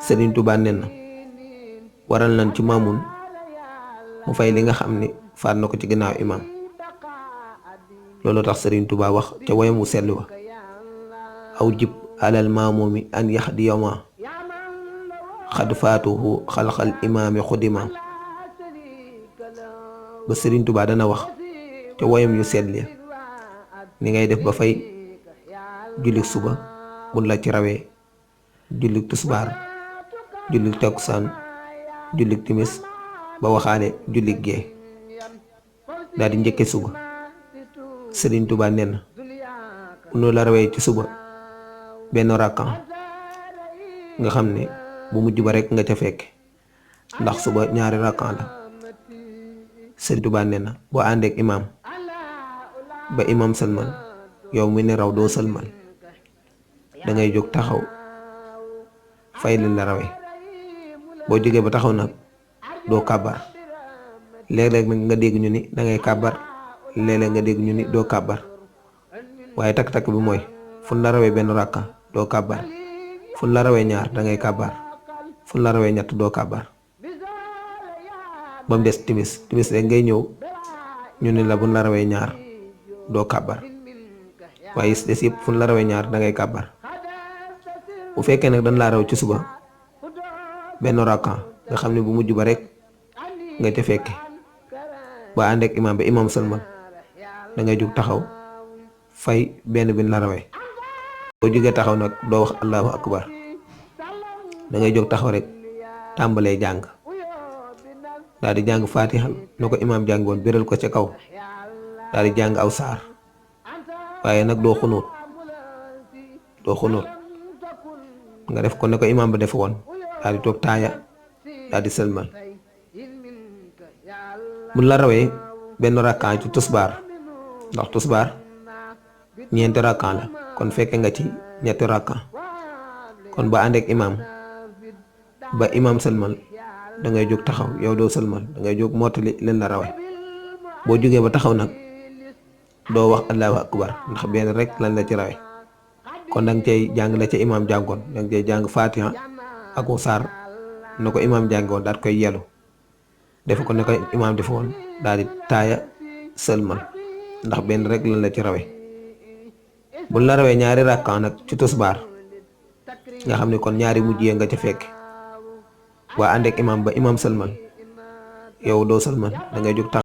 Serigne Touba nee na waral nañ ci Maamun mu fay li nga xam ni faat na ko ci ginnaaw imaam. loolu tax Serigne Touba wax ca woyam wu sell wa aw jib alal maamumi an yaxdi yoma xad faatuhu xalxal imaami xudima. ba Serigne Touba dana wax ca woyam yu sell ya ni ngay def ba fay jullik suba buñ la ci rawee, jullik tusbaar, jullik takkusaan, jullik timis ba waxaale jullik gee daal di njëkke suba. Serigne Touba nee na bu nu la rawee ci suba benn rakkan nga xam ne bu mujj ba rekk nga ca fekke ndax suba ñaari rakkan la. Serigne Touba nee na boo àndeek imaam ba imaam sëlmal yow mi ne raw doo sëlmal dangay jóg taxaw fay li la rawee. boo jógee ba taxaw nag doo kàbbar. léeg-léeg nag nga dégg ñu ni dangay kàbbar, léeg-léeg nga dégg ñu ni doo kàbbar, waaye takk-takk bi mooy fu la rawee benn rakka doo kàbbar, fu la rawee ñaar dangay kàbbar, fu la rawee ñett doo kàbbar. ba mu des timis rek ngay ñëw ñu ni la bu la rawee ñaar doo kàbbar, waaye des yëpp fu la rawee ñaar dangay kàbbar. bu fekkee nag dañ laa raw ci suba benn rakka nga xam ne bu mujj ba rek nga ca fekke ba ànd ak imaam ba imaam sëlmal dangay jóg taxaw fay benn bi la rawee. boo jógee taxaw nag doo wax allahu akbar, dangay jóg taxaw rek tàmbalee jàng daal di jàng faatiha na ko imaam jàng woon biral ko ca kaw daal di jàng aw saar, waaye nag doo xunóot nga def ko ne ko imaam ba def woon daal di toog taaya daal di sëlmal. buñ la rawee benn rakkaan ci tusbaar ndax tusbaar ñeenti rakkaan la kon fekke nga ci ñetti rakkaan, kon ba ànd ak imaam ba imaam sëlmal dangay jóg taxaw yow doo sëlmal dangay jóg mottali leen la rawee. boo jógee ba taxaw nag doo wax allahu akbar ndax benn rek lan la ci rawee, kon danga cay jàng la ca imaam jàngoon, danga cay jàng faatiha ak saar na ko imaam jàngoon daal koy yelu def ko ne ko imaam defe woon daal di taaya sëlmal ndax benn rek lan la ci rawee. bu la rawee ñaari rakkaan nag ci tusbaar nga xam ne kon ñaari mujj yee nga ca fekk waa ànd ak imaam ba imaam sëlmal yow doo sëlmal dangay jóg taxaw